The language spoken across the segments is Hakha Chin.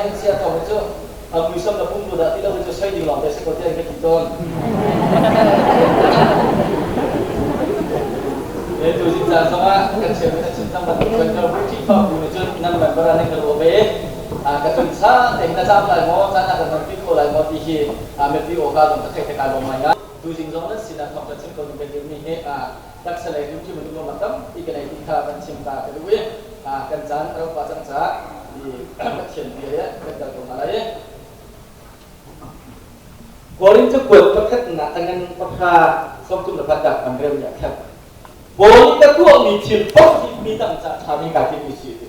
hin sia ko cu a muisam na pum dah ti lo cu soi ding lawng te si ko tiah ka ti tawn. E tu zing caan zongah kan chim na chim cang bantuk kan kal Khrihfabu nih cun nan member ah nan ka ruah ve. Ka tun sa te na zam lai maw, caan ah kan man pi kho lai maw ti hi mipi aw ka zong ka theih te kai lo mai ngai. Tu zing zong nan sinah thawng kan chim ko ning kan dirmi hi taksa lei rim cu minung lawmnak tampi kan ei ti kha kan chim ta ka duh i kan caan a rauh pah cang caah i Pathian bia he kan kal ko hna lai. Korin cakuat pakhatnak a ngan pakha sawmthum le pakhat kan rel mi ah khan Paul nih ka tuahmi thil paoh hi mi dang ca ṭha mi kai timmi si ti.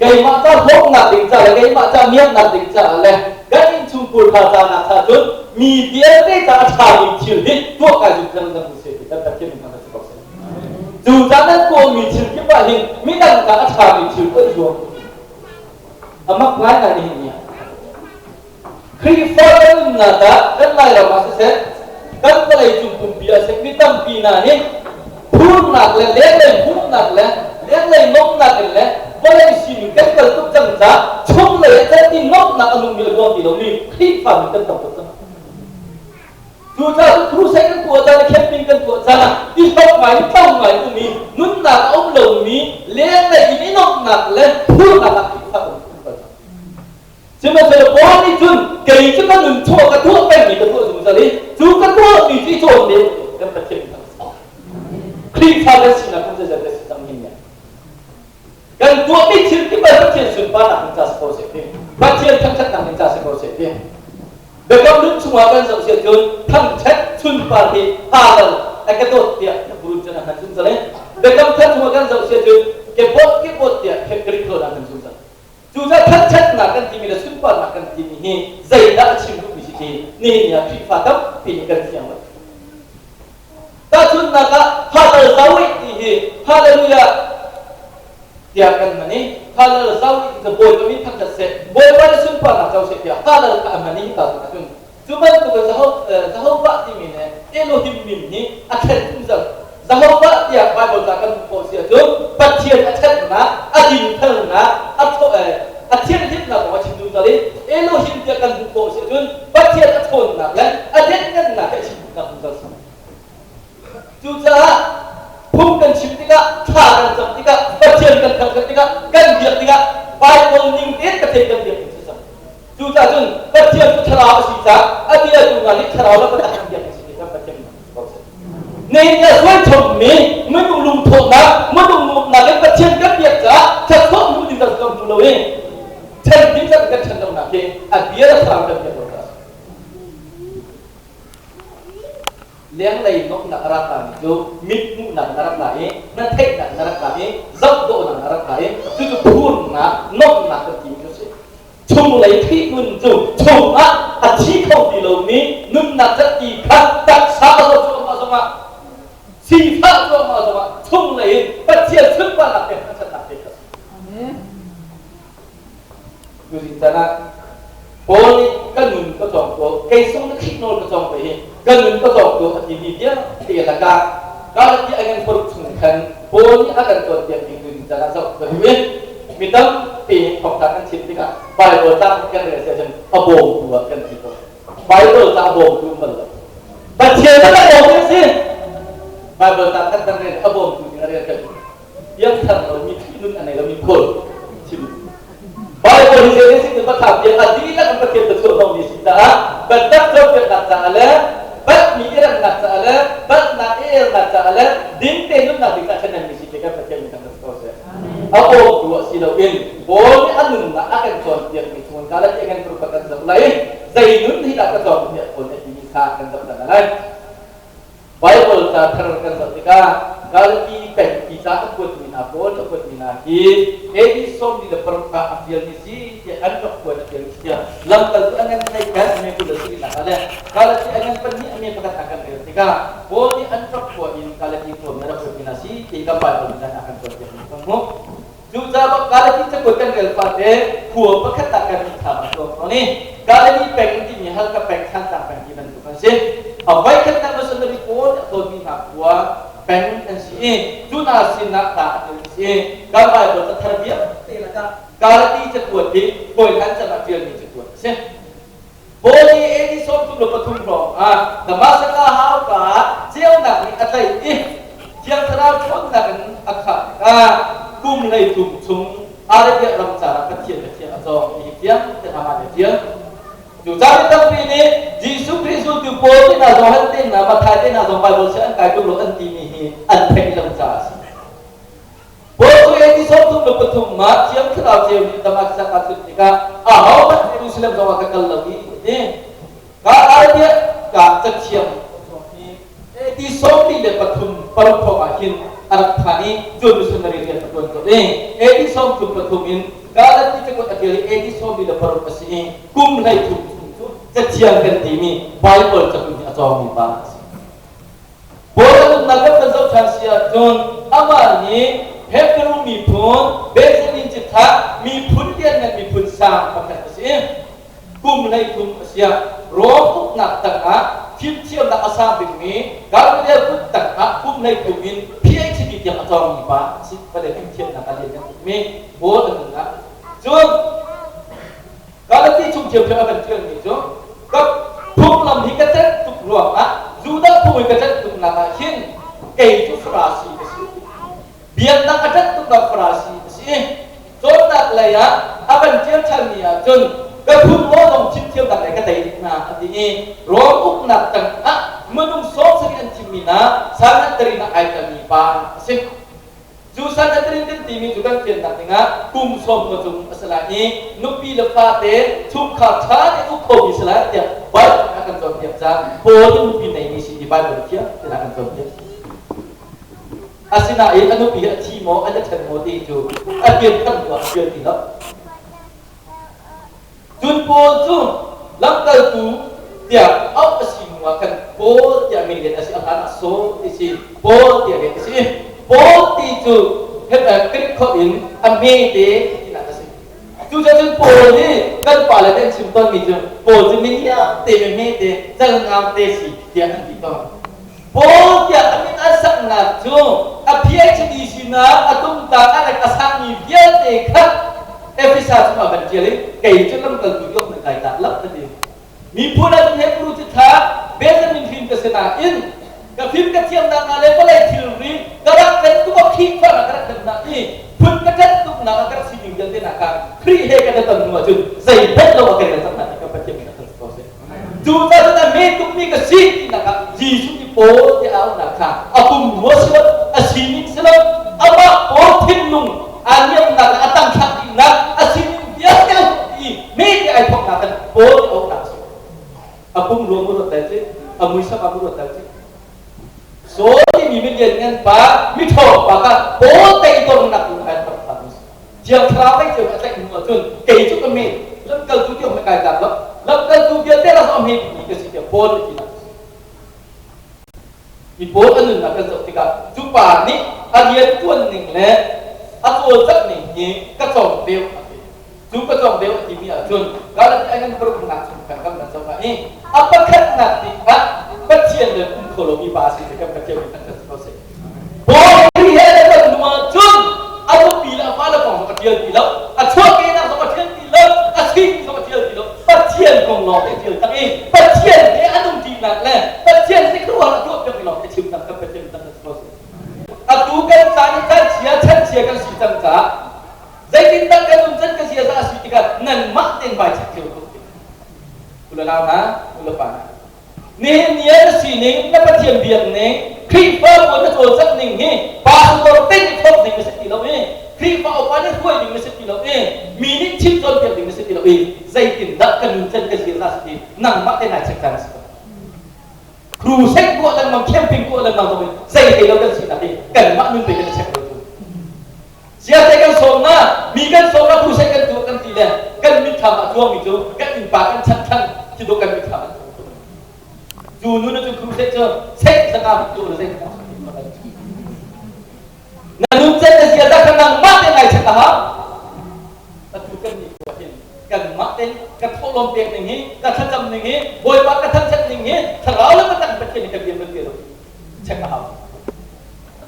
Keimah ca hlawknak ding ca le keimah ca miaknak ding caah le kan innchungkhur hna ca nak cha cun mi vialte ca a ṭhami thil hi tuah kai zum theng dang si ti kan Pathian min thang si ko seh. Cu ca nan tuahmi thil kip ah hin midang ca a ṭhami thil tuah i zuam. Amak ngai ngai ni hin Khrihfa kan nunnak ah kan Lairam ah siseh, kan vawlei cung pumpi ah siseh, mi tampi hna nih phurnak le lenglei hmuhnak le lenglei nomhnak in le vawlei sining kan kal tuk cang caah chunglei ah can ti nomhnak a nungmi a luang ti lomi Khrihfa mi kan tam tuk cang. Cucaah crusade kan tuah caan camping kan tuah caan ah i hlok ngai i tlo ngai um i nunnak a um lomi lenglei in i nomhnak le phurnak ah Khrihfa kan um kal cang. Sihmanhsehlaw Paul nih cun kei cu ka nun chuah ka tuah pengmi ka tuah zungzal i cu ka tuahmi cu i cawn ve kan Pathian kan si. Khrihfa kan sinak kan zeizat kan si cang hin kan tuahmi thil kip ah Pathian sunparnak in ca si ko seh ti Pathian thangṭhatnak in ca si ko seh ti biakam nun chungah kan zoh si cun thangṭhat sunpar hi halal a ka dawt tiah na burun cun a hman zungzal i biakam thar chungah kan zoh si cun ke bot ke bot tiah Greek zawn ah hman zungzal. Cucaah thangṭhatnak kan timi le sunparnak kan timi hi zeidah a chim duhmi si ti nihin ni ah Khrihfa tampi nih kan fiang lo. Tahchunhnak ah Halal Zawi ti hi Hallelujah tiah kan hman i Halal Zawi ti cu Bawipa min thangṭhat seh, Bawipa nih sunparnak co seh tiah Halal kha a hman i tahchunh ahcun Cu bantuk in Jehovah timi le Elohim min hi a thlen zungzal. Jehovah tiah Bible ca kan hmuh khawh si ahcun Pathian a ṭhatnak, a dinfelnak, a thianhlimnak kong a chim zungzal i Elohim tiah kan hmuh khawh si ahcun Pathian a ṭhawnnak le a lianhngannak hi a chim duhnak zungzal si. Cucaah phung kan chim tikah, thla kan cam tikah, Pathian kan thangṭhat tikah, kan biak tikah Bible ning tein Pathian kan biak ding si cang. Cucaah cun Pathian cu thlarau a si caah a bia tu hna nih thlarau le biatak an biak a si ti kha Pathian nih ko seh. Nihin ah suaichommi minung lungthawhnak, minung nuamhnak in Pathian kan biak caah thlarau hmuh ding kan hmu lo i ṭhen ding kan ṭhen lonak hi a bia le thlarau kan biak lo caah a si. Lenglei nuamhnak a rak lami cu mit hmuhnak na rak la i na theihnak na rak la i zohdawhnak na rak la i cucu phurnak nuamhnak kan timi cu a si. Chunglei thih nun cu chungah a thi kho ti lomi nunnak cati kha taksa a zawt cuahmah zongah sifah cuahmah zongah chunglei in Pathian sunparnak he hngatchannak te kha a si. Tuzing caan ah Paul nih ka nun ka cawng ko, kei sung na Khrih nawl ka cawng ve hi ka nun ka cawng ko a timi vialte lakah Galati a ngan paruk chung khan Paul nih a kan cawnpiak ning tuzing caan ah zoh ka duh i mi tampi nih thawngtha kan chim tikah Bible ca kan rel si ahcun a bawmtu ah kan ti ko. Bible ca a bawmtu um bal lo. Pathian a kan bawmtu a si. Bible ca kan kan rel a bawmtu ding a rel kan piangthar lomi Khrih nun a nei lomi Paul chim. Bible hi zei si ti patha piak a dihlak in Pathian ka chuah hnawhmi si caah biatak cawnpiaknak caah le batmi i remnak caah le batnak i elnak caah le ding te nunnak ding caah ṭhahnemmi si ti kan Pathian min thangṭhat ko seh. A bawmtu ah si loin Paul nih a nunnak a kan cawnpiakmi chungin Galati a kan rupa kan zoh lai zei nun hi dah ka cawn tiah Paul nih a timi kha kan zoh hna lai. Bible ca thar kan zoh tikah Galati peng ti ca a kuatmi hna Paul a kuatmi hna hi AD 46 ah a fialmi si tiah an rak kuat a fialmi si tiah lamkaltu an ngan hlei kan ame kul a si nak le Galati a ngan pahnih ame pakhat ah kan rel tikah Paul nih an rak khua in Galati khua mi rak kuatmi hna si ti kan Bible nih a kan cawnpiakmi kan hmuh. Cucaah Galati cakuat kan rel fate khua pakhat ah kan mithlam a tuak tawn i Galati peng timi Halkha peng Thantlang peng ti bantuk an si. A voikhatnak missionary pawl nih a tonmi hna khua peng an si i cu hna sinah ta a tel. si. Kan Bible cathar vialte lakah Galati cakuat hi hawi hlan chan ah ṭialmi cakuat a si. Paul nih AD 33 hrawng ah Damascus hauka ah ceunak nih a tlaih i Thiang Thlarau ṭhawnnak in a khah tikah kum 13 chung Arabia ram caah Pathian biathiang a cawng ti hi fiang tein amah nih a ṭial. Cucaah mi tampi nih Jesuh Khrih zultu pawl te hna Johan te hna Matthai te hna zong Baibal si an kai tuk lo an timi hi an theih lo caah a si. Paul cu AD 33 ah Thiang Thlarau ceu nih Damascus ah tlun tikah ahohmanh Jerusalem zong ah ka kal lo i a ti. Ka Arabia ka cathiang AD 43 paruk thawk ah hin a rak phan i cun missionary rian a ṭuan colh i AD 33 in Galati cakuat a ṭial i AD 46 a si i kum 13 chung cu cathiang kan timi Bible cakuat hi a cawngmi pa a si. Paul a nunnak kan van zoh ṭhan si ahcun amah nih Hebrew miphun Benjamin cithlah miphun lianngan miphun sang pakhat a si. Kum 13 a siah Rom uknak tangah fimthiamnak a sang bikmi Gamaliel kut tangah kum 13 in PhD tiang a cawngmi pa a si. Vale fimthiamnak a lianngan tukmi Paul a nunnak. Cun Galati chung ṭhiamṭhiam a kan ṭialmi cu ka phunglam hi ka celh tuk ruangah Judah phung i ka celh tuknak ah hin kei cu Farasi ka si. Biaknak a ṭanh tuknak Farasi ka si. Cawnnak lei ah a kan ṭial ṭhanmi ahcun ka phun maw zong chimthiamnak lei ka tei dih hna a ti i Rom uknak tangah minung 70 an thimmi hna Sanhedrin ah ai telmi pa a si. Cu Sanhedrin kan timi cu kan fiannak dingah kum sawm nga cung a si lai i nupi le fate chungkhar ṭha tein uk khomi si lai tiah Bible a kan cawnpiak caah Paul nih nupi neimi si ti Bible thiam tein a kan cawnpiak. Asinain a nupi hi a thi maw a ṭhen maw ti cu a pian than hnu ah a pian ti lo. Cun Paul cu lamkaltu tiah auh a si hnuah khan Paul tiah min len a si, a hlanah Saul ti si, Paul tiah len a si. Paul ti cu Greek holh in a hmete tinak a si. Cucaah cun Paul nih kan pale nih an chim tawnmi cu Paul cu miniam te mi hmete, calngam te si tiah an ti tawn. Paul tiah a min an saknak cu a PhD sinak a tumtang a rek a sangmi vialte kha Efesa chungah van ṭial i kei cu lamkaltu yok nan kai dah lo ka ti. Miphun an Hebrew cithlah Benjamin hrin ka si nain ka fim ka thiamnak hna le vawlei thilri ka rak kan tuk a Khrihfa ka rak kan nak i phun ka ṭanh tuknak ah ka rak sining vialte nak ah Khrih he kan i ton hnu ahcun zeihmanh lo a kan cang hna ka Pathian min a kan ko seh. Cucaah cun a hme tukmi ka si tinak ah Jesuh nih Paul tiah a auhnak kha a pumrua si lo, a sining si lo, amah Paul thinlung aa niamnak le a tangthlak dihnak, a sining vialte a hmuh i hme ti ai thawknak khan Paul ti auhnak a si. A pumrua mu ruat dal ci, a muisam ah mu ruat dal ci. Saul timi mi lianngan pa, mi ṭhawng pa kha Paul teitornak in ai thawk than. Thiang Thlarau lei ceu a tlaih hnu ahcun kei cu ka men lamkaltu ti awk na kai tlak lo lamkaltu vialte rak a hme bikmi ka si tiah Paul nih tinak a si. Mi Paul a nunnak kan zoh tikah cu pa nih a rian ṭuan ning le a cawlcangh ning hi ka cawng deuh a ti. Cu ka cawng deuh a timi ahcun Galati a ngan paruknak chung khan kan van zoh ah i a pakhatnak bik ah Pathian le um kho lomi pa a si ti kan Pathian nih kan ko seh. Paul he an ton hnu ahcun a nupi le a fale kong zong a ṭial ti lo, a chuahkehnak zong a ṭial ti lo, a sining zong a ṭial ti lo. Pathian kong lawng te a ṭial tak i Pathian he an umṭinak le Pathian nih khuaruahhar a tuahpiakmi lawng te chim tak kan Pathian tak kan si ko seh. Atu kan caan i caan chia chan chia kan si cang caah zeitindah kan um can ka ziaza a si tikah nanmah tein vai check cio ko. U le nau hna, u le pa hna, Nihin ni ah na sining, na Pathian biak ning, Khrihfa pawl na cawlcangh ning hi pastor te nih thawk ding na si ti lo i Khrihfa upa nih hruai ding na si ti lo i mi nih chim cawnpiak ding na si ti lo i zeitindah ka nun can ka zir na si ti nangmah te nai check caan a si ko. Crusade tuah lengmang, camping tuah lengmang zong in zei thei lo kan sinak hi kanmah nun pe kan i check lo cu. Siate kan sawm na, mi kan sawm na, crusade kan tuah kan ti le kan mitthlam ah cuangmi cu kan innpa kan chan than khi dawh kan mitthlam ah cu nu na cu crusade cu sek zaka tu na zei na nun cen na zia da kan nangmah te ngai chek a hau atu kan ni ko hin kanmah ten ka thawhlawm pek ning hi ka thlacam ning hi bawipa ka thangthat ning hi thlarau le patang pathian hi kan bian ban lo check a hau.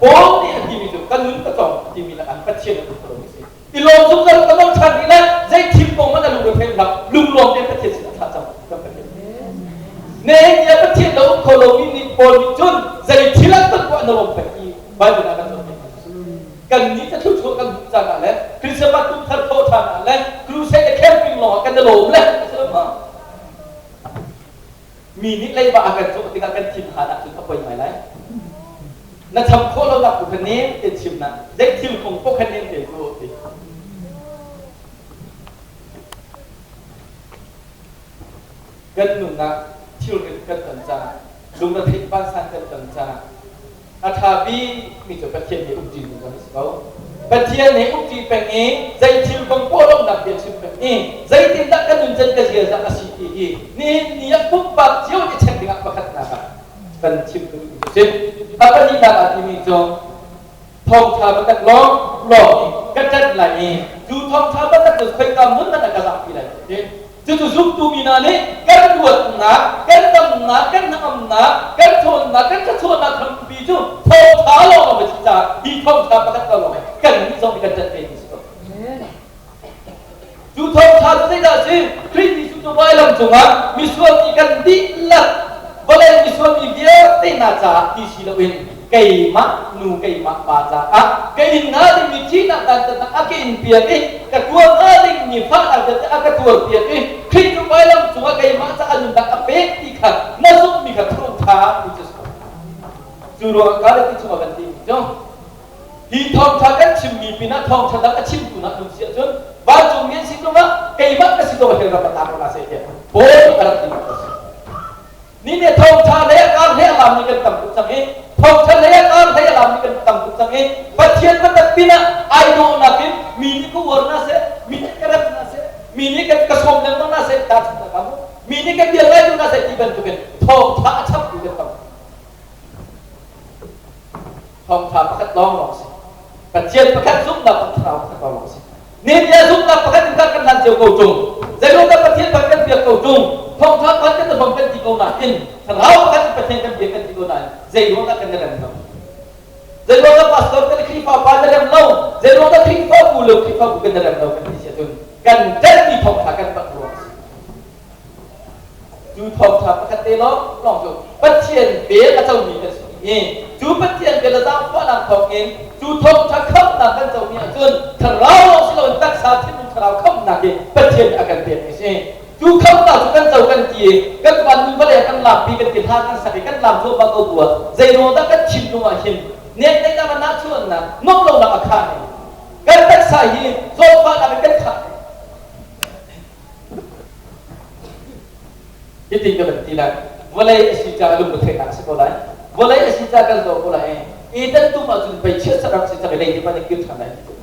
Paul nih a timi cu ka nun ka cawng a timi lakah Pathian a um kho lomi a si. I lawm zungzal ka lawm ṭhan rih lai, zei thil kong hmanh a lungre thei hlah, lunglawm tein Pathian sin a thlah cang kan Pathian. Nihin ni ah Pathian a um kho lomi nih Paul nih cun zei thil an ton poah na lawm peng i Bible ah kan cawnpiak hna. Kan nih ca thluachuah kan hmuh caan ah le Christmas kum thar thawh ṭhan ah le crusade le camping lawng ah kan i lawm le a si lo maw? Mi nih leiba a kan cawh tikah kan thinhan ahcun a poi ngai lai. Na cham khawh lonak tu kha nem tein chim na zei thil kong poh kha nem tein tuah ti. Kan nunnak thilrit kan ton caah lungretheih vansan kan ton caah A ṭha bikmi cu Pathian he umṭi zungzal a si ko. Pathian he umṭi peng i zei thil kong poah lawmhnak bia chim peng i zeitindah ka nuncan ka ziaza a si ti hi nihin ni ah pumpak cio i check dingah pakhatnak ah kan chim ka duhmi cu si. A pahnihnak ah timi cu thawngṭha biatak lawng lawng i ka ṭanh lai i cu thawngṭha biatak cu khoika hmun hmanh ah ka zahpi lai lo ti. Cucu zumtu mi hna nih kan luatnak, kan damnak, kan hnangamnak, kan ṭhawnnak, kan thluachuahnak hrampi cu thawngṭha lawng a si caah hi thawngṭha pakhat ko lawng hi kannih zong nih kan ṭanh ve ti si ko. Cu thawngṭha cu zeidah a si? Khrih Jesuh cu vailam cungah misual mi kan dihlak vawlei misual mi vialte hna caah ti si loin keimah nu keimah pa caah ka in hnga dingmi thihnak dantatnak a ka in piak i ka tuar hnga dingmi fahnak vialte a ka tuar piak i Khrih cu vailam cungah keimah caah nunnak a pek ti kha na zumhmi kha thawngṭha ti cu cu ruangah Galati chungah kan timi cu hi thawngṭha kan chimmi pinah thawngṭha dang a chimtu nak um si ahcun vancungmi an si tung ah keimah ka si tung ah hell ram a tlak ko na seh tiah Paul nih a rak ti a si. Ni nih thawngṭha lei a kar hlei a lammi kan tam tuk cang i thawngṭha lei a kar hlei a lammi kan tam tuk cang i Pathian biatak pinah ai dawhnak in mi nih ka uar hna seh, mi nih ka rem hna seh, mi nih kan ka sawm lengmang hna seh, tahchunhnak ah mu, mi nih kan bia ngai duh hna seh ti bantukin thawngṭha a chaptu kan tam. Thawngṭha pakhat lawnglawng si. Pathian pakhat zumhnak thlarau pakhat lawnglawng si. Media zumhnak pakhat in kan hlan cio ko ṭung. Zeiruangdah Pathian pakhat kan biak ko ṭung. Thawngṭha pakhat kan hrawm kan ti ko nain thlarau pakhat in Pathian kan biak kan ti ko nain zeiruangdah kan i rem lo. Zeiruangdah pastor kan Khrihfa pa na rem lo. Zeiruangdah Khrihfabu le Khrihfabu kan i rem lo kan ti si ahcun kan ṭanhmi thawngṭha kan palh ruang a si. Cu thawngṭha pakhat te lawng lawng cu Pathian vel a comi kan si i cu Pathian vel a zaangfahnak thawngin cu thawngṭha khamhnak kan comi ahcun thlarau lawng si loin taksa thinlung thlarau khamhnak hi Pathian nih a kan pekmi a si. Cu khamhnak cu kan co kan ti i kan van nun vawlei ah kan lampi kan ti hla kan sak i kan lam cuahmah ko bu ah zeiruang dah kan thinlung ah hin nekneihnak le nahchuahnak nuamh lonak a khah i kan taksa hi zawtfahnak in kan khah Hitin ka van ti lai. Vawlei a si caah lungretheihnak a si ko lai. Vawlei a si caah kan zaw ko lai. Eden tum ahcun pei chiat rak si cang i lei ti hmanh in kir ṭhan lai ti.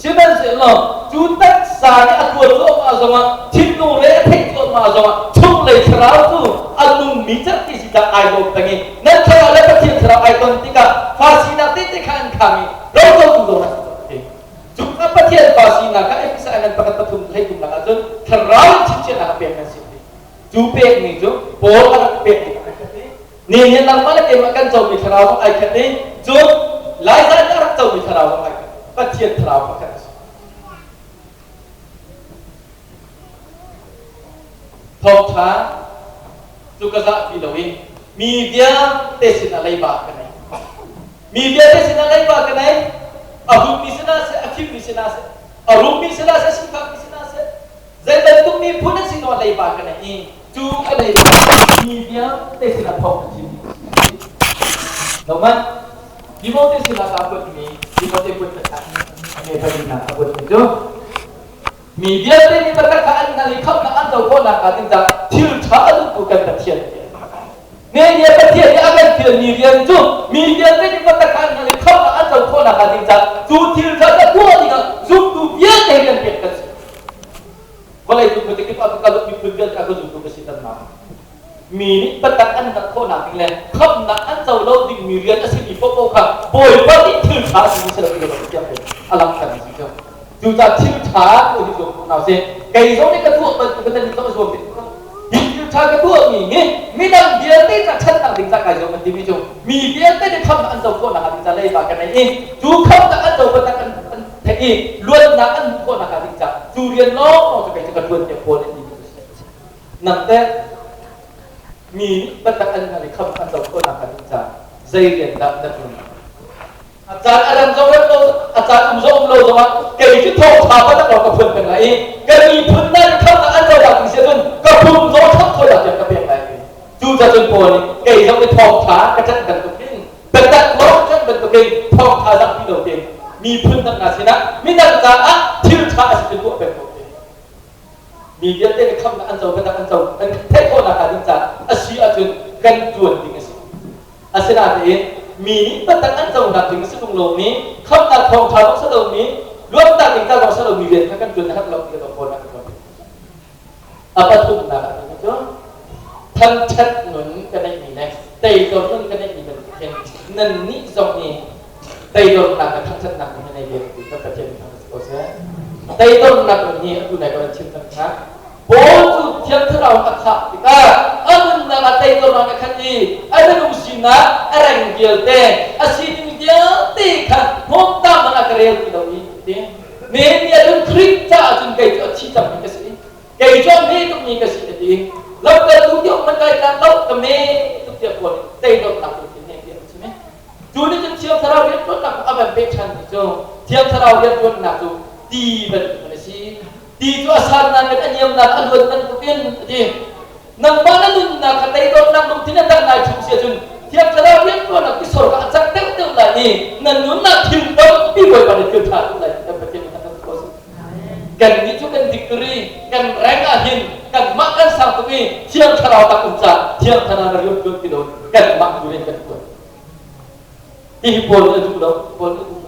Sihmanhsehlaw cu taksa nih a tuar cuahmah zongah thinlung le a theih cuahmah zongah chunglei thlarau cu a nungmi cerhti si caah ai lawm peng i nan thlarau le Pathian thlarau ai ton tikah fa sinak tehte kha an khang i rocotu zong an si. Cungah Pathian pa sinak kha Efesa ngan pakhat pathum hleithum nak ahcun thlarau in chimchiahnak a pek kan si. Cu pekmi cu Paul a rak pekmi ai khat i nihin nangmah le keimah kan comi thlarau zong ai khat i cun Laiza nih a rak comi thlarau zong ai khat. Pathian thlarau pakhat a si. Thawngṭha cu ka zahpi loin mi vialte sinah leiba ka nei. Mi vialte sinah leiba ka nei. A hutmi sinah seh, a fimmi sinah seh, a rummi sinah seh, sifakmi sinah seh, zei bantuk miphun an si zongah leiba ka nei i cu ka leiba mi vialte sinah thawng ka chim. Lo man, Timote sinah ka kuatmi, Timote kuat ka a me palinak a kuatmi cu Mi vialte nih biatak kha an hngalh i khamhnak an co khawh nakhnga ding caah thil ṭha a duhtu kan Pathian Nehemiah Pathian nih a kan fialmi rian cu mi vialte nih biatak kha an hngalh i khamhnak an co khawh nakhnga ding caah cu thil ṭha kha tuah dingah zumtu vialte he kan pek kan si. Vawlei cung khuate kip ah ka kal miphun vialte a ka zumtu ka si tan Mi nih biatak an hngalh khawhnak ding le khamhnak an co lo dingmi rian a simi paohpaoh kha Bawipa nih thil ṭha a simi si lo ti lo Pathian a langhter mi si cu. Cucaah thil ṭha tu hi zuam hna usih. Kei zong nih ka tuah bantuk in nan zong zuam ve. Hi thil ṭha ka tuahmi hi midang vialte ca ṭhatnak. ding ca kai zuam an timi cu mi vialte nih khamnak an co khawhnak ding ca leiba ka nei i cu khamnak an co bantuk an an theih i luatnak an hmuh khawhnak ding ca cu rian lawng cu kei cu ka ṭuan tiah Paul nih timi cu si. Nang teh mi nih biatak an hngalh i khamh an co khawhnak ding ca zei rian dah na ṭuan? A caan a rem zong rem lo, a caan um zong um lo zongah kei cu thawngṭha biatak lawng ka phuan peng lai i ka miphun hna nih khamhnak an co nak ding si ahcun ka pum zong khamh khawhnak tiang ka pek lai. Cucaah cun Paul nih kei zong nih thawngṭha ka ṭanh bantukin biatak lawng ṭanh bantukin thawngṭha zahpi lo tein miphun dang hna sinah midang caah thil ṭha a si cu tuah peng ko te. Mi vialte nih khamhnak an co biatak an co kan theih khawhnak hnga ding caah a si ahcun kan ṭuan ding a si. Asinain mi nih biatak an conak ding a si tung lomi, khamhnak thawngṭha zong si lomi, luatnak ding ca zong si lomi rian kha kan ṭuan a herh lo ti kan pawl ah kan ruah. A pathumnak ah timi cu thangṭhat nun ka neihmi le teidor nun ka neihmi bantuk hin nannih zong nih teidornak le thangṭhatnak nun hi nei ve ti kan Pathian nih thangṭhat si ko seh. Teidornak nun hi atu nai kan chim cang kha Paul cu Thiang Thlarau a khah tikah a nunnak ah teidornak a khat i a minung sinak a reng vialte a sining vialte kha hnawmtam man a ka rel ti lo i ti. Nehemiah cun Khrih caah cun kei cu a thi cangmi ka si. Kei cu a hme tukmi ka si a ti. Lamkaltu ti awk man kai tlak lo ka me tuk tiah Paul nih teidornak lungthin he tiah a chim i cu nih cun Thiang Thlarau rianṭuannak a van pek ṭhanmi cu Thiang Thlarau rianṭuannak cu ti bantuk a si. Ti cu a sannak in a niamnak a luan bantukin a ti. Nangmah na nunnak kha teidornak lungthin a dang ngai chung si ahcun Thiang Thlarau rianṭuannak tisor kha a cak deuhdeuh lai i na nunnak thil tampi Bawipa nih thil ṭha tuk lai ti kan Pathian nih kan ko si. Kannih cu kan victory kan rank ah hin kanmah kan sang tuk i Thiang Thlarau tak um ca Thiang Thlarau na rian ṭuan ti lo kanmah tu rian kan ṭuan. Hihi Paul nih a duh lo. Paul nih a duh lo.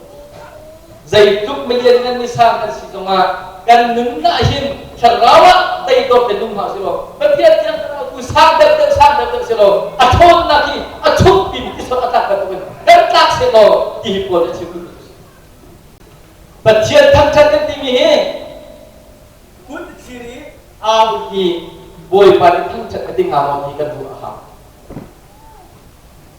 Zeitluk milian ngan mi sang kan si zongah kan nunnak hin thlarau ah teidor te nung hna silaw Pathian thiang thlarau tu sang deuh deuh sang deuh deuh silaw a ṭhawnnak hi a chuk timi tisor a tlak bantukin kan tlak sehlaw ti hi Paul nih a chim duhmi cu si. Pathian thangṭhat kan timi hi kun thlir i au hi Bawipa nih thangṭhat a ti hnga maw ti kan ruah a hau.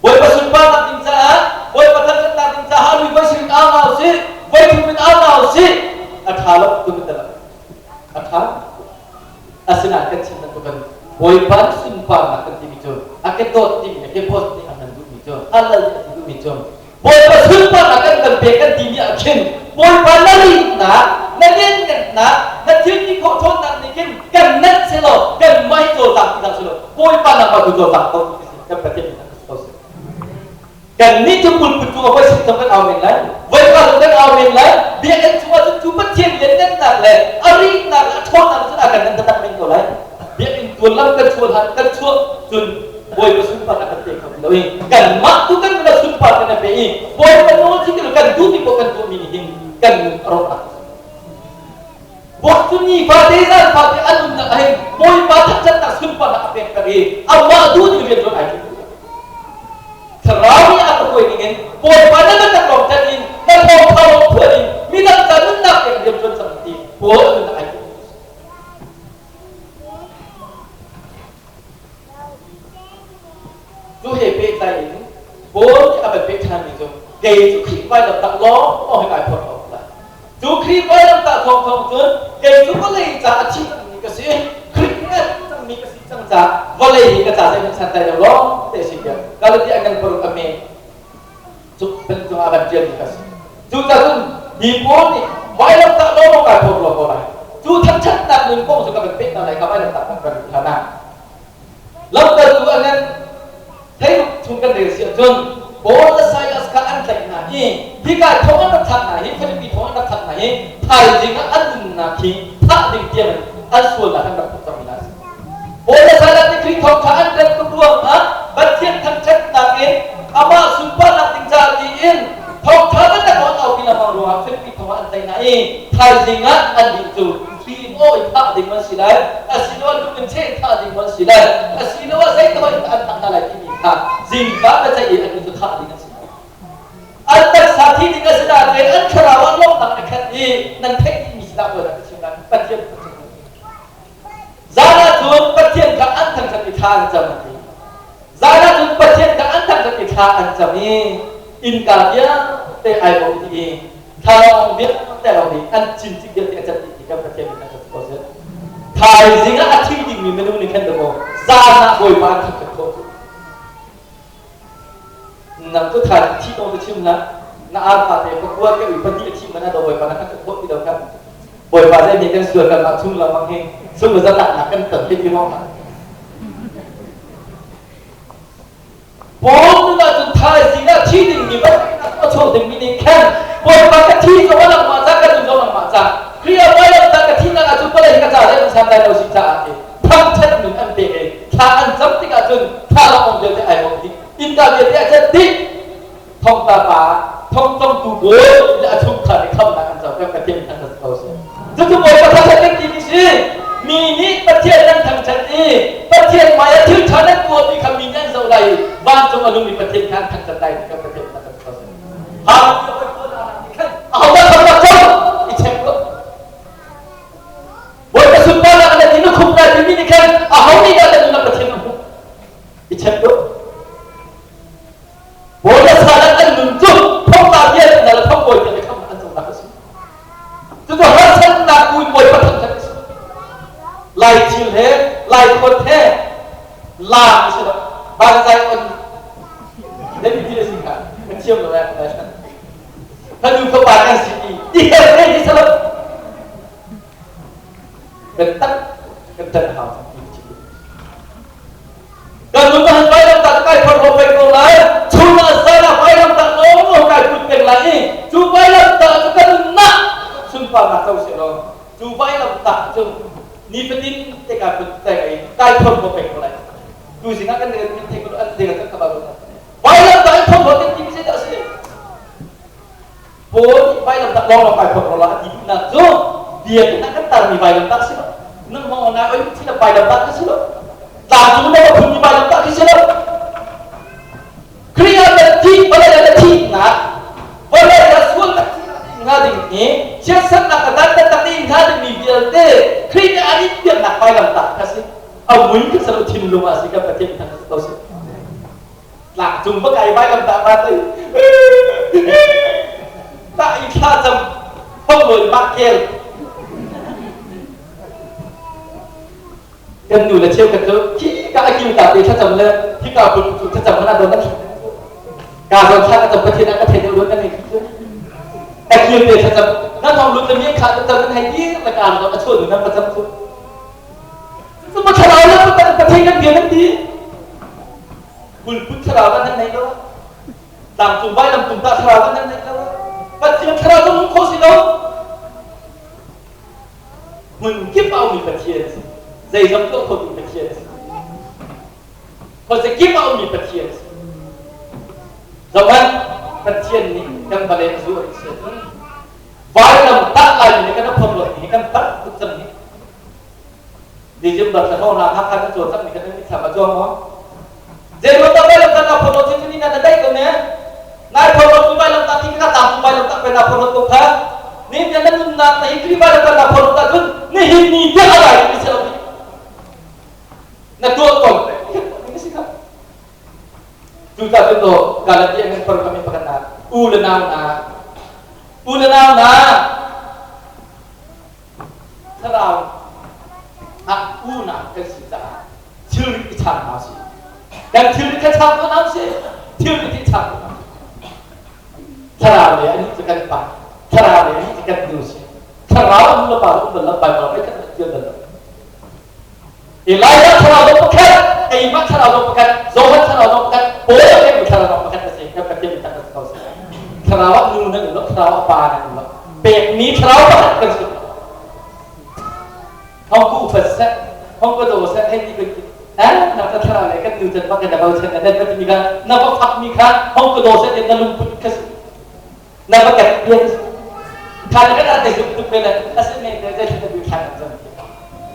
Bawipa sunparnak ding caah, Bawipa thangṭhatnak ding caah lui voi sin au hna usih, voi thum in au hna usih. A ṭha lo tu kan A ṭha. Asinain kan chim bantukin Bawipa sunparnak kan timi cu a ke dawt timi le ke bawt nih a nan duhmi cu a lal nih a ti duhmi cu Bawipa sunparnak kan kan pek kan timi ah khin Bawipa na rinnak, na lianngannak, na thil ti khawh ṭhawnnak nih khin kan nanh selaw kan mah hi cawlcang ti hlah selaw Bawipa nangmah tu cawlcang ko ti si kan Pathian nih kan ko si. Kannih cu pulput cu voi sin zong kan au men lai, voi ka zong kan au men lai, biakinn chungah cun cu Pathian lianngannak le a rinnak le a ṭhawnnak cun a kan nan taktak men ko lai. Biakinn tuan lam kan chuah hlan kan chuah cun Bawipa sunparnak kan pe kho ti lo i kanmah tu kan nun ah sunpar kan pe i Bawipa nawl si ti lo kan duhmi paoh kan tuahmi nih hin kan nun a rawk Bawi cu nifate zan fate a nunnak ah hin Bawipa thangṭhatnak sunparnak a pek peng i amah duh ning rian ṭuan ai ṭum. Thlarau nih a ka hruai ning in Bawipa na biatak lawng ṭanh in na thawngṭha lawng phuan in midang ca nunnak pek rian ṭuan cang ti Paul a nunnak ai ṭum. Cu he pehtlai in Paul nih a van peh ṭhanmi cu kei cu Khrih vailamtah lawng he kai phorh ko lai. Cu Khrih vailamtah thawngthawng cun kei cu vawlei ca a thi cangmi ka si, Khrih ngan cangmi ka si cang caah vawlei hi ka ca zeihmanh santlai lo lawng te a si tiah Galatia ngan paruk a me cu bantuk ah van ṭialmi ka si. Cucaah cun hi Paul nih vailamtah lawng kai phorh lo ko lai. Cu thangṭhatnak nun kong cu ka van peh hna lai ka vailamtah kong kan hlan ah. Lamkaltu a ngan theiruk chung kan rel si ahcun Paul le Silas kha an tlaih hna i hika thong an rak thlak hna hi Filipi thong an rak thlak hna hi thaizing ah an nunnak hi thah ding tiang in an sualnak an rak phut cangmi hna a si. Paul le Silas nih Khrih thawngṭha an ṭan tuk ruangah Pathian thangṭhatnak in amah sunparnak ding caah tiin thawngṭha biatak an aupi lengmang ruangah Filipi thong ah an tlaih hna i thaizing ah an dih cu Tiin aw i thah ding an si lai, asiloah lung in cheh thah ding an si lai, asiloah zeitluk in an thah hna lai timi kha zingka biaceih i an cu thah ding an si lai. An taksa thi ding a si nain an thlarau ah lawmhnak a khat i nan theih dihmi sinah bawi ka chim lai Pathian ka chim Zan ah cun Pathian kha an thangṭhat i thla an cam an ti. Zan ah cun Pathian kha an thangṭhat i thla an cam i innka vialte ai bawh dih i thlalangawng vialte lawng nih an cincik vialte a cat dih ti kan Pathian nih thangṭhat ko seh. Thaizing ah a thi dingmi minung nih khan dakaw zan ah Bawipa an thangṭhat khawh cu. Nang cu tha thi kong cu chim hlah. Na arpa te pakua ke ui pahnih a thi man ah do Bawipa na thangṭhat khawh ti lo kha. Bawipa zei nih kan sual kan mah chung lengmang hi sung zatlaknak kan ton hi ti maw Paul nun ahcun thaizing ah thi dingmi bantuk a chuak dingmi nih khan Bawipa ka thi zong a nangmah ca ka nun zong nangmah ca Khrih ah vailam ta ka thihnak ahcun vawlei hi ka ca zeihmanh san lai lo si caah ti thangṭhat nun an pek i thla an cam tikah cun thla lawmh vialte ai bawmh dih innka vialte a cet dih thongtla pa thongtongtu bawi le a chungkhar nih khamnak an co kan Pathian thangṭhat ko seh. Cucu Bawipa thangṭhat kan timi si. Mi nih Pathian nan thangṭhat i Pathian hmai ah thil ṭha nan tuahmi kha mi nih an zoh lai i vancung a nungmi Pathian kha an thangṭhat lai ti kan Pathian thangṭhat ko seh. Hallelujah. Ahodah thangṭhat co? I check tuah. Bawipa sunparnak na ti na khum lai timi nih khan aho nih dah na nun ah Pathian a hmuh? I check tuah. Bawi le sal an nun cu thongtla vialte hna le thongbawi vialte khamnak an conak a si. Cucu harsatnak tu in Bawipa thangṭhat a si. Lai thil he, lai khawt he, laam a si lo. Banzai on den ti a si kha ka thiam lo eh. Fanu fapa kan si i i hel he hi si lo. Biatak kan ṭan hau ti Kan nun ah vailam tak kai phor ho peng ko lai. Chun ah zan ah vailam tak lawng lawng kai put peng lai i cu vailam tak cu kan nunnak sunparnak co seh law cu vailam tak cu nifatin te kai put peng i kai phor ho peng ko lai. Tu zing ah kan kan thei ko an ding kan kaba Vailam tak in phor ho kan ti mi zei dah a si? Paul nih vailamtah lawnglawng kai phorh lo a ti duhnak cu biakinn ah kan tarmi vailamtah si lo. Nang hmang nai oi thi la vailamtah khi si lo. Tlangcung na phunmi vailamtah khi si lo. Khrih ah na thih vawlei ah na thihnak vawlei ah sual na thihnak hnga ding hi chiatsernak a dan taktak in hnga dingmi vialte Khrih nih an in piaknak vailamtah kha si. A mui khi si lo thinlung ah si kan Pathian thang ko si. Tlangcung va kai vailam tah ma tai tah i thla cam phonglawi mah kel kan nu le cheukhat cu khi ka a kil ta te thlacam le khi ka put cu thlacam mana don ka zon thla ka cam pathian ah ka thei deuh kan nei cu a kil te thlacam na thong lut le mi kha ta nan hei dir le ka lo a chuan nan pacam cu cu ma thlarau le pathian kan bia nan ti Kulput thlarau nan nei lo. Tlangcung vailam tum ta thlarau nan nei lo. Pathian thlarau cu nung kho si lo. Hmun kip a ummi Pathian si. Zeizong tuah khotu Pathian si. Khuaza kip a ummi Pathian si. Zohhmanh Pathian nih kan vale a zuar si ahcun vailam tah lai mi kan a phorhlawt mi kan palh tuk cang hi. December thla hrawng hna kha kan cawn cang mi kha nan mitthlam a cuang maw? Zeiruang dah vailam tah naa phorhlawt cu ni na daih ko ne? Nai phorhlawt tu vailam tah ti ka tang tu vailam tah pe naa phorhlawt ko kha. Ni na nunnak na hi Khrih vailam tah naa phorhlawt ahcun nihin ni tiang a rai ti si lo na tuah tawn ni si kha. Cucaah cun to Galatia kan par kami pakhat na u le nau na u le nau na Thlarau ah unau kan si caah thilri i chang hna usih. Kan thilri kha chang ko hna usih. Thilri i chang ko hna usih. Thlarau le anih cu kan pa, thlarau le anih cu kan nu si. Thlarau a nu le pa um bal lo, Baibal pei khat tial bal lo. Elijah thlarau dong pakhat, keimah thlarau dong pakhat, Johan thlarau dong pakhat, Paul a pekmi thlarau dong pakhat a si. Kan Pathian tak a si ko si. Thlarau ah nu nan um lo, thlarau ah pa nan um lo. Pekmi thlarau pakhat kan si. Hong ku upat seh, hong ka daw seh, hei ti kan ti. Eh, na ka thlarau le kan nu can bak na bau chen na net mi kha, na va fak mi kha, hong ka daw seh na lungput kha si. Na va ket pian tha na kan te zuk tuk ve le a si me te zai thla thla kan cam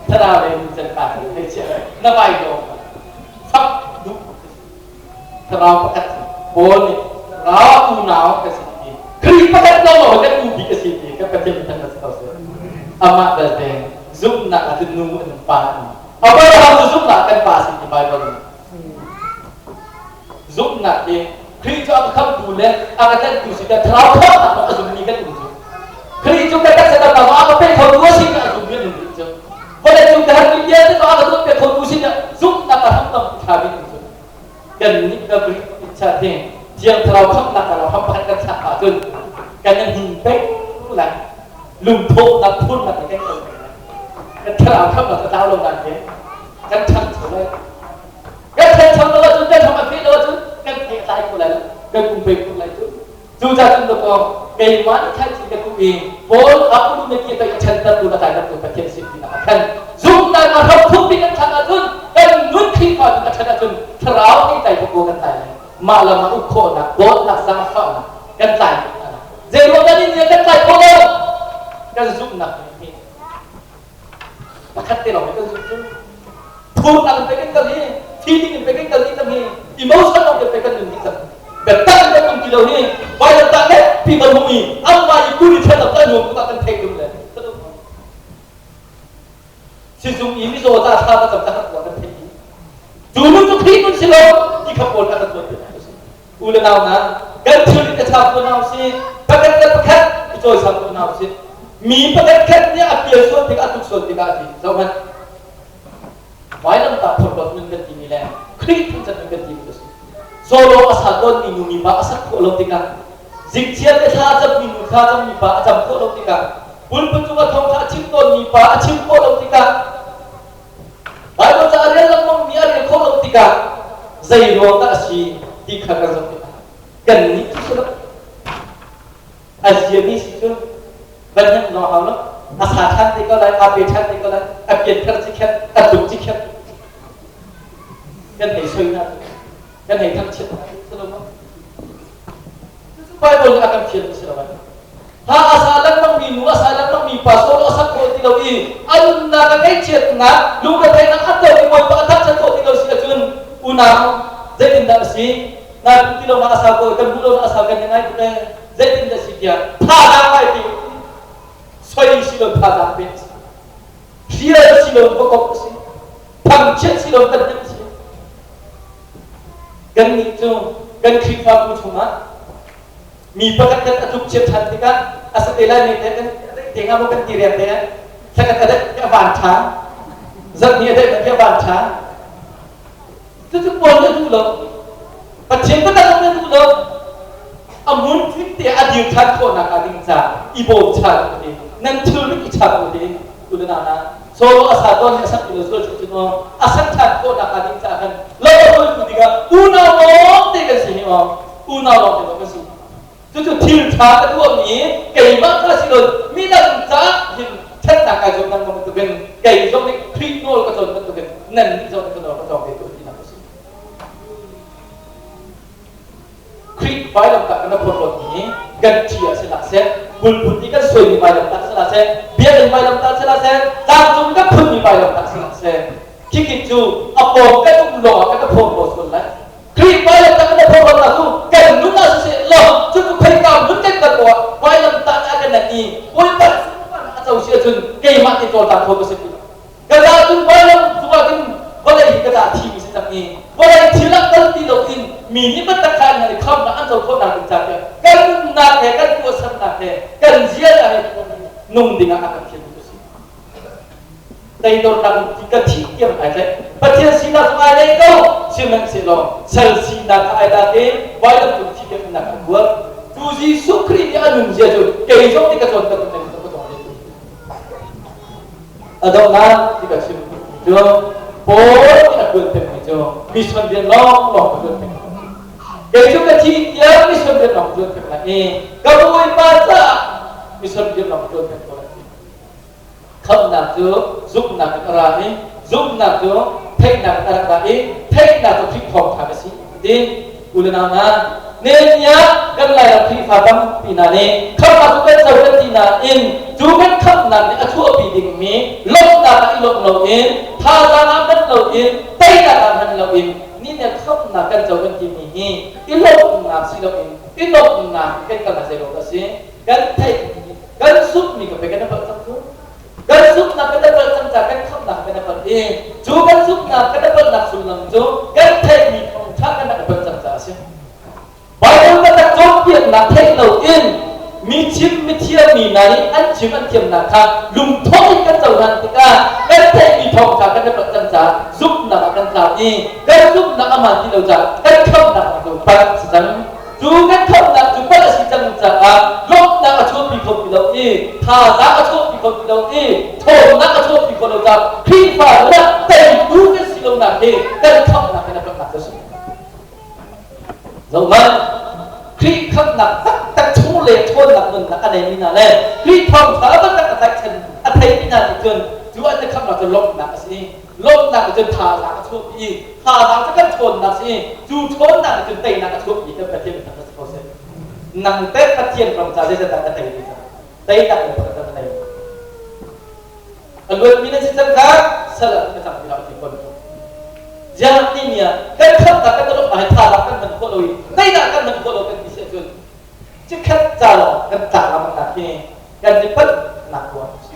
thlarau le nu can pa thei chia na vai do fak duh thlarau pakhat Paul nih thlarau unau ka si ti Khrih pakhat lo lo kan u bik a si ti kan Pathian thang ka si ko si amah belte zumhnak ah cun nu an pa an Abraham cu zumhnak kan pa si ti Bible nih. Zumhnak hi Khrih cu a ka khamhtu le a ka tlanhtu si tiah thlarau khamhnak a zummi kan um cu. Khrih cu ka taksa damnak a ka pe khotu a si tiah a zummi an um rih cu. Vawlei cung ka herhmi vialte cu a ka tuahpiak khotu si tiah zumhnak a hram tampi ṭha bik um cu. Kan nih ka Khrih chat hi Thiang Thlarau khamhnak ka hram pakhat kan thlak ahcun kan in him peng lai. Lungthawhnak phurnak kan kal peng lai. Kan thlarau khamhnak a tlau lo nain kan ṭhangcho lai. Kan ṭhancho lo ahcun kan ṭham a feh lo ahcun kan thei a tlai kho lai lo, kan um peng ko lai cu. Cucaah cun dawkaw keimah nih thlaici ka tuh i Paul a ulu na ti a ṭhantertu le tlaitertu Pathian sin ti a khan zumhnak a hram thuk bik kan ṭhan ahcun kan nun Khrihfa nun a ṭhan ahcun thlarau nih tlai ko kan tlai lai. Mah lam ah uk khawhnak, dawtnak, zaangfahnak kan tlai ko hna. Zei ruang dah ni kan tlai khawh lo? Kan zumhnak nih pakhat te lawng kan zumh cu phurnak in pek kan kal hi feeling in pek kan kal dih cang hi emotion lawng in pek kan nun dih cang biatak in kan um ti lo hi vailam tah le pi kan hmu i amah i kuri ṭhen kan nuam tuk ah kan theih dum le sizung i mizaw ca thla ka cam ta kan theih cu nun cu Khrih nun si lo ti kha pawl kha kan tuan u le nau hna kan thil ka chap ko hna usih pakhat le pakhat i cawisam ko hna usih mi pakhat khat nih a pial sual tikah a tuk sual tikah a ti zohhmanh vailamtah phorhlawt nun kan timi le Khrih thangṭhat nun kan timi a si solo a sa tawn mi nu mi pa a sak khawh lo tikah zingchiat le thla a cam mi nu thla cam mi pa a cam khawh lo tikah pulput cung a thawngṭha a chim tawn mi pa a chim khawh lo tikah Baibal ca a rel lengmang mi a rel khawh lo tikah zei ruang dah a si ti kha kan zoh tikah kannih cu si lo a ziami si cu van hnemh zong hau lo a sa ṭhan te ko lai aa pe ṭhan te ko lai a pianthar cikhet a tluk cikhet kan hei soi hna kan hei thangchiat hna si lo maw Bible nih a kan fial si lo Ha a sa lengmang mi nu a sa lengmang mi pa solo a sak khawh ti lo i a nunnak a ngaihchiatnak lungretheihnak a to i Bawipa a thangṭhat khawh ti lo si ahcun unau zeitindah a si na ti lo na a sau ko kan hmuh lo na a sau kan ngai tuk ee zeitindah si tiah thazaang ngai pe soi si lo thazaang pe si hrial si lo va kop si thangchiat si lo kan hnemh si kannih cu kan Khrihfabu chungah mi pakhat kan a tluk chiat ṭhan tikah a sa te lai mi te kan te nga maw kan ti riang te thlakhat a daih a van ṭha zarh ni a daih a van ṭha cucu pawl na duh lo Pathian biatak na duh lo a mun tling te a dir ṭhan khawhnak ah ding ca i bawm chan ti nan thil rik i chap u ti tu na na solo a sa tawn a sak ti lo sual cu aw a sak ṭhan khawhnak ah ding ca khan lo a tu tikah unau lawng te kan si hi aw unau lawng te kan si cucu thil ṭha ka tuahmi keimah ka si lo midang caah hin ṭhatnak kai zuam lengmang bantukin kei zong nih Khrih nawl ka cawn bantukin nan nih zong nih ka nawl ka cawng ve tu tinak a si Khrih vailamtah kan phorhlawtmi kan ṭhi ah si hlah seh, pulput i kan suaimi vailamtah si hlah seh, biakinn vailamtah si hlah seh, tlangcung kan phunmi vailamtah si hlah seh, khikhi cu a pawng kan um lawngah kan phorhlaw sual lai. Khrih vailamtah kan phorhlawtnak cu kan nun ah siseh law cu cu khoika hmun kan kal poah vailamtah nih a kan nanh i Bawipa a co si ahcun keimah te cawlcang kho ka si ti lo. Ka ca cun vailam cungah cun vawlei hi ka ca thimi si cang i vawlei thil ah kal ti loin mi nih biatak kha an i khamnak an co khawhnak ding ca tiah kan nunnak he kan tuahsernak he kan ziaza he nung dingah a kan fialmi cu a si. Teidornak ti ka thih tiang ai tlaih. Pathian sinak zong ai lei ko. Sihmanhsehlaw sal sinak kha ai tlak i vailam cung thi tiang an kuat. Tu Jesuh Khrih nih a nun zia cu kei zong nih ka cawn ka ka cawn A donghnak ti ka chim cu Paul nih a ṭuan pengmi cu mission rian lawnglawng a ṭuan peng. Kei cu ka thi tiang mission rian lawng ṭuan peng lai i ka Bawipa caah mission rian lawng ṭuan peng ko lai. Khamhnak cu zumhnak in a ra i zumhnak cu theihnak in a rak ra i theihnak cu Khrih thawngṭha a si ti u le nau hna Nehemiah kan Lairam Khrihfa tampi hna nih khamhnak cu kan co kan ti nain cu kan khamhnak nih a chuahpi dingmi lawmhnak ah i lawmh loin thazaang ah hman loin teinak ah hman loin ni nih khamhnak kan co kan timi hi i lawmhnak si loin i lawmhnak kan kal zei a si kan theihmi kan zumhmi ka pe kan i palh cang cu kan zumhnak kan i palh cang ca kan khamhnak kan i palh i cu kan zumhnak kan i palhnak sullam cu kan theihmi thawngṭha kan i palh cang ca a si. nih an chim an thiamnak kha lungtho in kan cohlan tikah kan theihmi thawngṭha kan i palh cang caah zumhnak ah kan tlau i kan zumhnak a hmaan ti lo caah kan khamhnak cu palh a si cang. Cu kan khamhnak cu palh a si cang caah lawmhnak a chuahpi kho ti lo i thazaang a chuahpi kho ti lo i ṭhawnnak a chuahpi kho lo caah Khrihfa nun ah teitu kan si lonak hi kan khamhnak in a palhnak cu a si. Zohhmanh, Khrih khamhnak taktak chung le ṭhawnnak nunnak a neimi hna le Khrih thawngṭha taktak a tlaihchan a theimi hna nih cun cu an i khamhnak cu lawmhnak a si i lawmhnak nih cun thazaang a chuahpi i thazaang cu kan ṭhawnnak a si i cu ṭhawnnak nih cun teinak a chuahpi kan Pathian min thangṭhat si ko seh. Nang teh Pathian ram ca zeizat dah na tei ve cang? Teinak in pakhat na nei. A luatmi nan si cang kha sal ah na cang ti lo ti fawn. Ziah timi ah kan khamnak kan lawmh ah thazaang kan hman khawh lo i teinak kan hman khawh lo kan ti si ahcun chikkhat ca lawng kan tlak lengmang hi kan i palhnak ruang a si.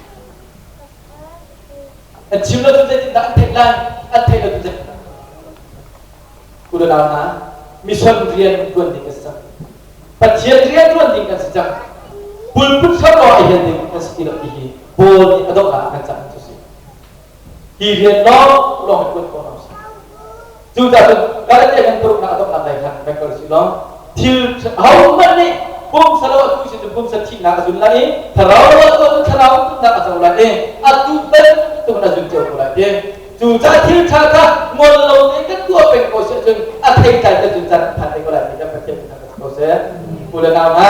An chim lo cu zeitindah an theih lai? An theih lo cu zeitindah? Unau hna, mission rian tuan ding kan si cang. Pathian rian tuan ding kan si cang. Pulput hram a hian ding kan si ti lo ti hi Paul nih a donghnak ah kan cang cu si. Hi rian lawng lawng hi tuan ko hna usih. Cucaah cun Galatia kan paruknak a donghnak lei khan kan kal si law thil ahohmanh nih pumsa lo atu si cun pumsa thihnak a zun lai i thlarau lo atu cun thlarau nunnak a co lai i atu bantuk in a zun cio ko lai ti. Cucaah thil ṭha kha ngol lo tein kan tuah peng ko si ahcun a theitlai te cun caan phan te ko lai ti kan Pathian min thangṭhat ko seh. U le nau hna,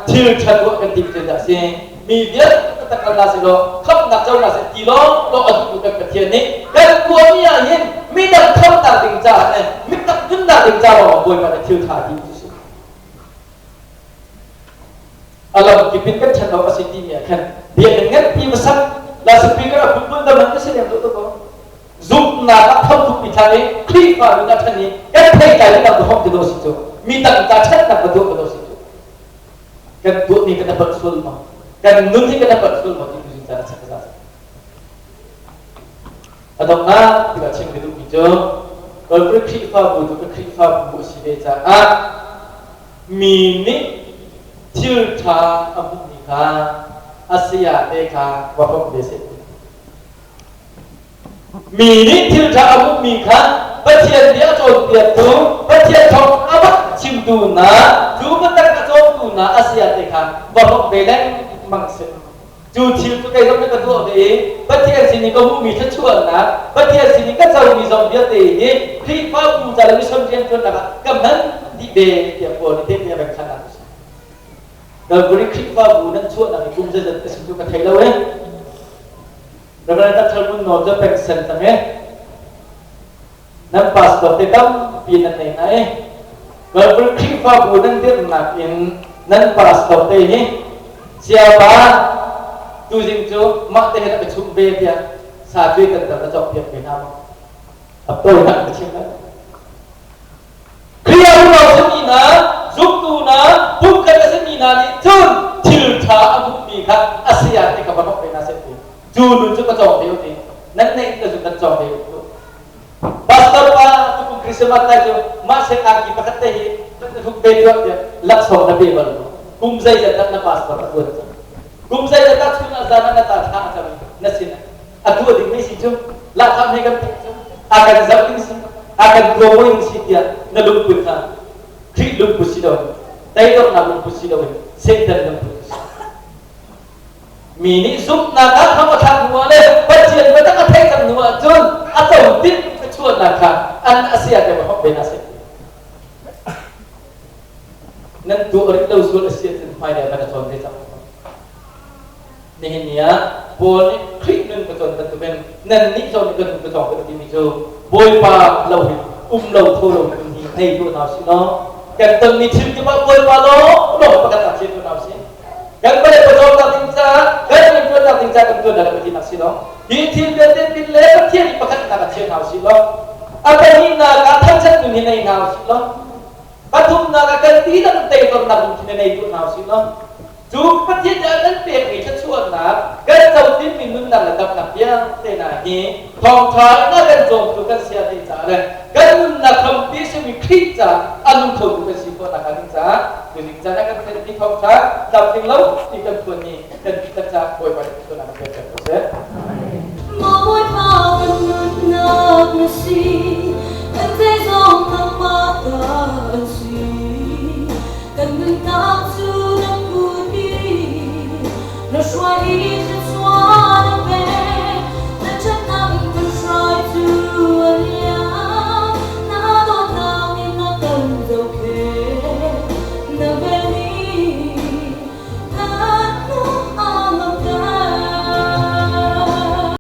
thil ṭha tuah kan tim cu dah si? Mi vialte takal hna seh law khamhnak co hna seh ti lawng lawng a duhtu kan Pathian nih kan tuahmi ah hin midang khamhnak ding caah le midang nunnak ding ca lawng Bawipa nih thil ṭha ti cu si. A lam kip in kan ṭhat awk a si timi ah khan biakinn nganpi va sak loudspeaker a phunphun da man ka si lem lo to ko. Zumhnak ah tho mi thlan i Khrihfa nun a ṭhan i kan theitlai le dang hom ti do si cu mi dang ta ṭhatnak va tuah ka do si cu kan tuahmi kan palh sual maw kan nun hi kan palh sual maw ti tu caan a chak za a donghnak tikah chim ka duhmi cu Kalvari Khrihfabu cu ka Khrihfabu a si ve caah mi nih thil ṭha a hmuhmi kha a saya te kha va hrawm ve seh. Mi nih thil ṭha a hmuhmi kha Pathian bia a cawnpiaktu, Pathian thawng a rak chimtu hna, cu biatak a cawmtu hna a saya te kha va hrawm ve lengmang seh. Cu thil cu kei zong nih ka tuah ve i Pathian sin i ka hmuhmi thluachuahnak, Pathian sin i ka comi zong vialte hi Khrihfabu ca le mission rianṭuannak ah ka hman dih ve tiah Paul nih tehte a pekchanhnak a si. Calvary Khrihfabu nan chuahnak hi kum zeizat ka si cu ka thei lo e. Reverend Dr. Ngun Nawl cu pension cang e. Nan pastor te tampi nan nei hna i Bible Khrihfabu nan dirhnak in nan pastor te hi siapa tuzing cu mah te hin a ka chumh ve tiah sa cuai kan tar na cawk piak ve hna maw? A tawinak ka chim lai. Khrih unau simi hna, zumtu hna, pumkhat a simi hna nih cun thil ṭha a hmuhmi kha a saya te ka va hrawk ve hna seh ti. Cu nun cu ka cawng ve u ti. Nan neih ka zun kan cawng ve u. Pastor pa tukum Christmas lai cu mah sek angki pakhat te hi hruk ve tuah tiah laksawng na pe bal lo. Kum zeizat dah na pastor a tuan cang. Kum zeizat dah chun ah zan ah na ta thla a cam na sin a tuah ding mei si cu lahkhah hme kan pek cu a kan zoh ding si a kan tuamuai ding si tiah na lungput kha Khrih lungput si lo teidornak lungput si loin Satan lungput si. Mi nih zumhnak ah kham a thlak hnu ah le Pathian biatak a theih cang hnu ah cun a co tinh a chuahnak kha an a si ah va hop ve hna seh. Nan tuah rih lo sual a si ahcun hmailei van a cawn ve cang. Nihin ni ah Paul nih Khrih nun ka cawn bantukin nannih zong nih ka nun ka cawng ve timi cu Bawipa lo hin um lo tho lo nun hi nei tuah hna usih law kan tonmi thil kip ah Bawipa lawng lawng pakhat ah chia tuah hna usih. Kan vawlei pawcawmnak ding caah kan rianṭuannak ding caah kan ṭuan lai lo tinak si lo. Hi thil vialte pin le Pathian i pakhatnak ah chia hna usih law a pahnihnak ah thangṭhat nun hi nei hna usih law pathumnak ah kan dihlak in teidornak lungthin nei tuah hna usih law cu Pathian nih a kan pekmi thluachuahnak kan cotinmi nunnak le damnak vialte hna hi thawngṭha in a kan cawmtu kan sia te caah le kan nunnak hrampi simi Khrih caah a nung khotu kan si khawh nakhnga ding caah tuzing caan ah kan theihmi thawngṭha tlamtling lo ti kan phuanmi kan dihlak caah Bawipa nih thluachuahnak kan pek ko seh.